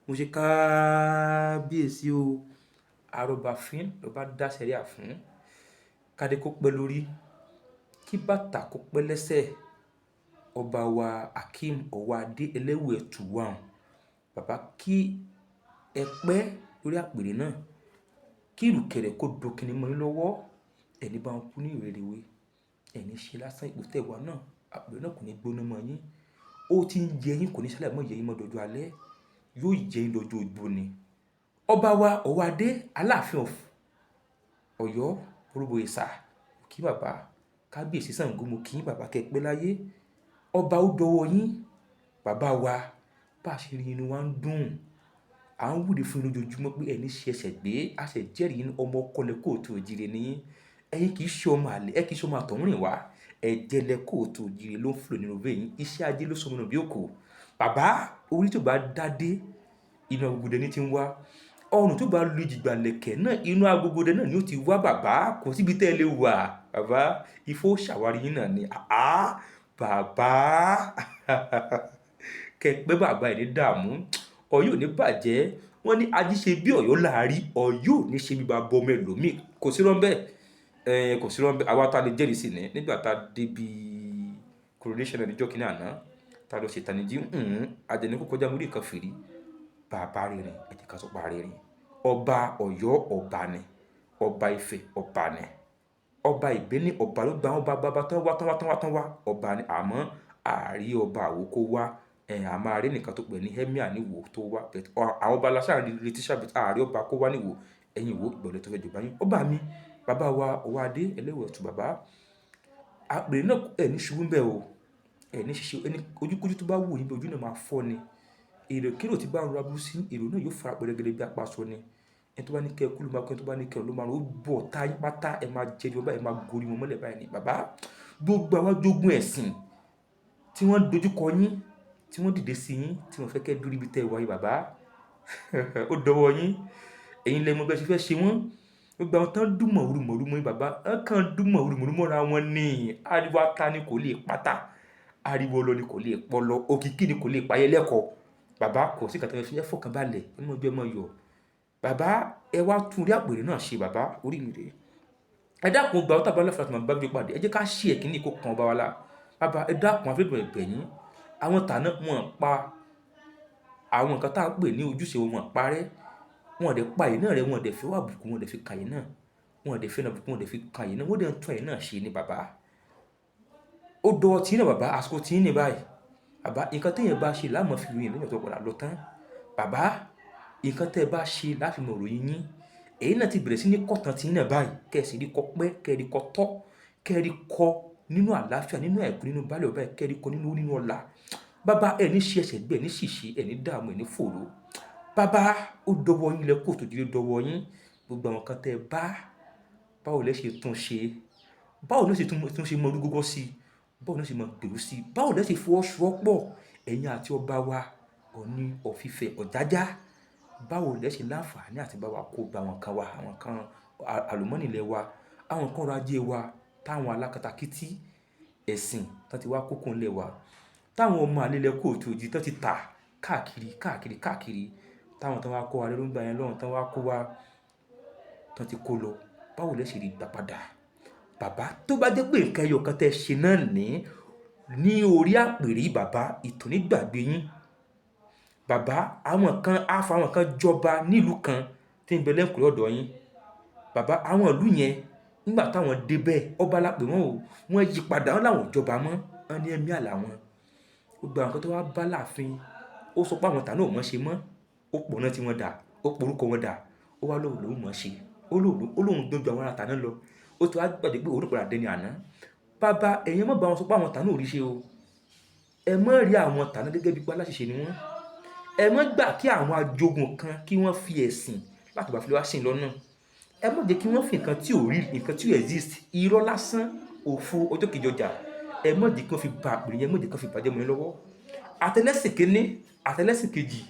Mo ṣe káábíyèsí o. Arọ́bafín ló bá dá sẹ̀ríà fún. Kádé kó pẹ́ lórí, kí bàtà kó pẹ́ lẹ́sẹ̀. Ọba wa Akeem Ọwọ́adé Ẹlẹ́wù Ẹ̀tù one. Bàbá, kí ẹ pẹ́ lórí àpèrè náà. Kí ìrùkẹ̀rẹ̀ kó dókínní mọ́ yín lọ́wọ́. Ẹni bá ń kú ní ìrèwé, ẹni ṣe lásán ipò tẹ̀wá náà, àpèrè náà kò ní gbóná mọ́ yín. Ó ti ń jẹ yín, kò ní ṣaláì mọ́ jẹ yín mọ́ dọjú alẹ́. Yóò jẹ yín lọ́jọ́ ogbó ni. Ọba wa Ọwọ́adé Aláàfin of Ọ̀yọ́, Olúboyèsà, kí bàbá kábíyèsí Ṣàngó, mo kí bàbá kẹ́ pẹ́ láyé. Ọba, ó dọwọ́ yín. Bàbá wa, bá ṣe rí inú wa ń dùn. À ń wúre fún yín lójoojúmọ́ pé ẹni ṣe ẹsẹ̀ gbé, a ṣe jẹ́rìí ọmọ ọkọ lẹ kóòtù òjìrè ní yín. Ẹ̀yin kì í ṣe ọmọ àlè, ẹ kì í ṣe ọmọ àtọ̀húnrìnwá. Ẹ̀jẹ̀ lẹ kóòtù òjìrè ló ń flow nínú vein yín. Iṣẹ́ ajé ló sọmọ nù bí òkò. Bàbá, orí tó bá dádé, inú agogo ní ti ń wá. Ọrùn tó bá lu ìjìgbà lẹ̀kẹ̀ náà, inú agogo náà ni ó ti wá. Bàbá, kò síbi tẹ́ ẹ lè wà. Bàbá, ifo ṣàwárí yín náà ni. Àá, bàbá. Kẹ́ pẹ́ bàbá, ẹ̀ ní dààmú. Ọ̀yọ́ ò ní bàjẹ́. Wọ́n ní ají ṣe bí Ọ̀yọ́ láàrí, Ọ̀yọ́ ò ní ṣe bí bàbá ọmọ ẹlòmíì. Kò sí rọ́ńbẹ́. Kò sí rọ́ńbẹ́. Àwa tá lè jẹ́rìí sí ni nígbà tá débi coronation náà níjọ́ kìíní àná, tá lọ ṣe ìtanijí, àjẹní kó kọjá mórí nǹkan fìrí. Bàbá rere, ẹ jẹ́ ká sọ pé rere. Ọba Ọ̀yọ́ ọba ni. Ọba Ifẹ̀ ọba ni. Ọba Ìbíní ọba ló gba àwọn ọba bàbá tán wá tán wá tán wá tán wá. Ọba ni. Àmọ́ àárí ọba Àwó kó wá. A máa rí ẹnìkan tó pè ní Emir ní Ìwó tó wá. But àwọn ọba lásán retí ṣá, but àárí ọba kó wá ní Ìwó. Ẹ̀yin Ìwó, ìgbà tó fẹ́ jọba yín. Ọba mi, bàbá wa Ọwọ́adé Ẹlẹ́wù Ẹ̀tù bàbá. Àpèrè náà ẹ̀ ní ṣubú ńbẹ̀ o. Ẹ̀ ní ṣiṣẹ́, ẹni ojúkójú tó bá wù yín bí ojú náà máa fọ́ ni. Èrò kérò tí bá ń ro aburú sí, èrò náà yóò fara pẹrẹgẹdẹ bí apá aṣọ ni. Ẹni tó bá ní kẹ́ ẹ kú ló máa kú, ẹni tó bá ní kẹ́ ẹ ló máa run. Ó bọ̀ tá yín pátá, ẹ máa jẹ ní wọn báyìí, ẹ máa gorí wọn mọ́lẹ̀ báyìí ni. Bàbá, gbogbo àwọn ajogun ẹ̀sìn tí wọ́n dojúkọ yín, tí wọ́n dìde sí yín, tí wọ́n fẹ́ kẹ́ dúró ibi tẹ́ ẹ wà yìí, bàbá. Ó dọwọ́ yín. Ẹ̀yin lẹ mọ̀ bí ẹ ṣe fẹ́ ṣe wọ́n. Gbogbo àwọn tán dún mọ̀rú mọ̀rú mọ́ yín, bàbá, wọ́n kàn dún mọ̀rú mọ̀rú mọ́ra wọn ni. Ariwo ata ni kò lè pata. Ariwo ọlọ ni kò lè pọlọ. Òkìkí ni kò lè payẹ lẹ́kọ̀ọ́. Bàbá, kò sí nǹkan tí ẹ fi ẹ fọkàn balẹ̀, ẹ mọ̀ bí ẹ mọ̀ yọ̀. Bàbá, ẹ wá tún orí àpèrè náà ṣe, bàbá, orí mi rèé. Ẹ dákun, gba ọ̀tá bá lọ́fẹ̀ẹ́ láti máa bá gbé pàdé. Ẹ jẹ́ ká ṣí ẹ̀kíní kó kan ọba wa lá. Bàbá, ẹ dákun, àfẹ́dùn ẹ̀bẹ̀ yín. Àwọn tàná wọn pa àwọn nǹkan tá a pè ní ojúṣe wọn parẹ́. Wọn dẹ̀ pa àyè náà rẹ́, wọn dẹ̀ fi wá àbùkù, wọn dẹ̀ fi kàn àyè náà. Wọn dẹ̀ fi ẹnu àbùkù, wọn dẹ̀ fi kàn àyè náà. Wọ́n dẹ̀ ń tún àyè náà ṣe ni, bàbá. Ó dọwọ́ tí yín náà, bàbá, àsìkò tí yín ní báyìí. Bàbá, nǹkan tí èèyàn bá ṣe láàmú fi ròyìn lẹ́yìn tó padà lọ tán. Bàbá, nǹkan tí ẹ bá ṣe láti mọ ìròyìn yín. Ẹ̀yin náà ti bẹ̀rẹ̀ sí ní kọ̀tàn tí yín náà báyìí. Kẹ́ ẹ sì rí kọ pẹ́, kẹ́ ẹ rí kọ tọ́, kẹ́ ẹ rí kọ nínú àlàáfíà, nínú àìkú, nínú baálẹ̀ ọba, kẹ́ ẹ rí kọ nínú nínú ọlá. Bàbá, ẹ ní ṣe ẹsẹ̀ gbé, ẹ ní ṣìṣe, ẹ ní dààmú, ẹ ní fòòró. Bàbá, ó dọwọ́ yín lẹ kóòtù òjíire dọwọ́ yín. Gbogbo àwọn nǹkan tẹ́ ẹ bá, báwo lẹ ṣe tún ṣe? Báwo lẹ ṣe tún ṣe mọ orúgógó sí? Báwo lẹ ṣe mọ gbèrú sí? Báwo lẹ ṣe fọwọ́sowọ́pọ̀ ẹ̀yin àti ọba wa Ọọ̀ni of Ifẹ̀ Ọ̀jájá? Báwo lẹ ṣe láǹfààní àti bá wa kó gba àwọn nǹkan wa, àwọn nǹkan àlùmọ́nì ilẹ̀ wa, àwọn nǹkan ọrọ̀ ajé wa táwọn alákatakítí ẹ̀sìn tán ti wá kókó ńlẹ̀ wa, táwọn ọmọ àlè ilẹ̀ kóòtù òjì tán ti tà káàkiri, káàkiri, káàkiri, táwọn tán wá kó wa lẹ́rú ńgbà yẹn lọ́hùn, tán wá kó wa, tán ti kó lọ. Báwo lẹ ṣe rí gbà padà? Bàbá, tó bá jẹ́ pé nǹkan ẹyọ kan tẹ́ ṣe náà ní orí àpèrè, bàbá, ìtàn ní gbàgbé yín. Bàbá, àwọn kan á fa àwọn kan jọba nílùú kan tí ń bẹ lẹ́kùnlé ọ̀dọ̀ yín. Bàbá, àwọn ìlú yẹn nígbà táwọn dé bẹ́ẹ̀, ọba la pè wọ́n o. Wọ́n yí padà, wọ́n láwọn ò jọba mọ́. Wọ́n ní emir làwọn. Gbogbo àwọn nǹkan tó wá bá láàfin, ó sọ pé àwọn tàná ò mọ̀ ṣe mọ́. Ó pọ̀ náà tí wọ́n dà, ó porúkọ wọn dà. Ó wá lóhùn lòún mọ̀ ṣe. Ó lóhùn gbọ́n ju àwọn ará tàná lọ. Ó ti wá gbàgbé pé òun ló padà dẹni àná. Bàbá, ẹ̀yin má bá wọn sọ pé àwọn tàná ò rí ṣe o. Ẹ má rí àwọn tàná gẹ́gẹ́ bí pé aláṣìṣe ni wọ́n. Ẹ má gbà kí àwọn ajogun kan kí wọ́n fi ẹ̀sìn láti bá fi wá sìn lọ́nà. Ẹ má jẹ́ kí wọ́n fi nǹkan tí ò rí, nǹkan tí ò exist, irọ́ lásán, òfo ọjọ́ kejì ọjà. Ẹ má jẹ́ kí wọ́n fi ba àpèrè yẹn, ẹ má jẹ́ kí wọ́n fi bàjẹ́ mọ́ yín lọ́wọ́. Àtẹlẹsìn kìíní, àtẹlẹsìn kejì,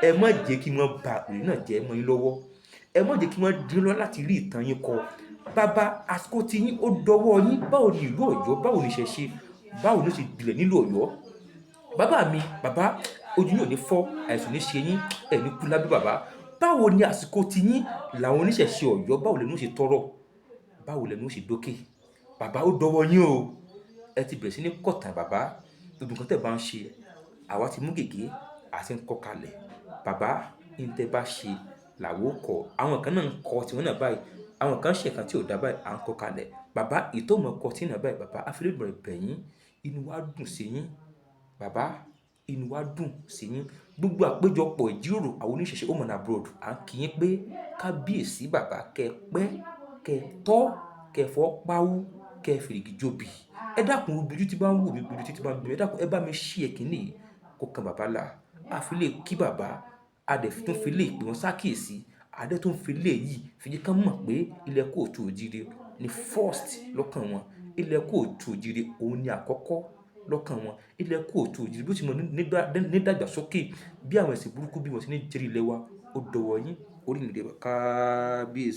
ẹ má jẹ́ kí wọ́n ba àpèrè náà jẹ́ mọ́ yín lọ́wọ́. Ẹ má jẹ́ kí wọ́n dín lọ láti rí ìtàn yín kọ. Bàbá, àsìkò tí yín ó dọwọ́ yín. Báwo ni ìlú Ọ̀yọ́, báwo ni ìṣẹ̀ṣe, báwo ni ó ṣe gbilẹ̀ nílùú Ọ̀yọ́? Bàbá mi, bàbá, Ojú yín ò ní fọ́, àìsàn ò ní ṣe yín, ẹ̀ ní kú lábẹ́ bàbá. Báwo ni àsìkò ti yín làwọn oníṣẹ̀ṣe Ọ̀yọ́, báwo lẹnu ó ṣe tọrọ, báwo lẹnu ó ṣe dókè? Bàbá, ó dọwọ́ yín o. Ẹ ti bẹ̀rẹ̀ sí ní kọ̀tàn bàbá. Gbogbo nǹkan tẹ́ ẹ bá ń ṣe, àwa ti mú gègé àti ń kọ́ kalẹ̀. Bàbá, ní tẹ́ bá ṣe làwọ́ kọ. Àwọn kan náà ń kọ tiwọn náà báyìí. Àwọn kan ṣe nǹkan tí ò dá báyìí, à ń kọ́ kalẹ̀. Bàbá, ìtọ́ mọ̀ kọ tí náà báyìí, bàbá, a fi Elédùmarè bẹ̀ yín. Inú wa dùn sí yín. Bàbá, inú wa dùn sí yín. Gbogbo àpéjọpọ̀ ìjíròrò àwọn oníṣẹ̀ṣe home and abroad, à ń kí yín pé kábíyèsí bàbá, kẹ́ pẹ́, kẹ́ tọ́, kẹ́ fọ́ páwú, kẹ́ fìrìgì jobì. Ẹ dákun, ojú tí bá ń wò mí, ojú tí bá ń gbé mi, ẹ dákun, ẹ bá mi share kíní yìí kó kan bàbá là. A fi lè kí bàbá, a dẹ̀ tún fi lè pè wọ́n sákìyèsí, a dẹ̀ tún fi lè yìí fi jẹ́ kí wọ́n mọ̀ pé ilẹ̀ kóòtù òjìire ni first lọ́kàn wọn. Ilẹ̀ kóòtù òjìire òun ni àkọ́kọ́ lọ́kàn wọn. Ilẹ̀ kóòtù òjìire bí ó ti mọ ní dàgbàsókè, bí àwọn ẹ̀sìn burúkú bí wọ́n ṣe ní jẹ́rìí ilẹ̀ wa, ó dọ̀wọ́ yín. Orí mi dé, kábíyèsí.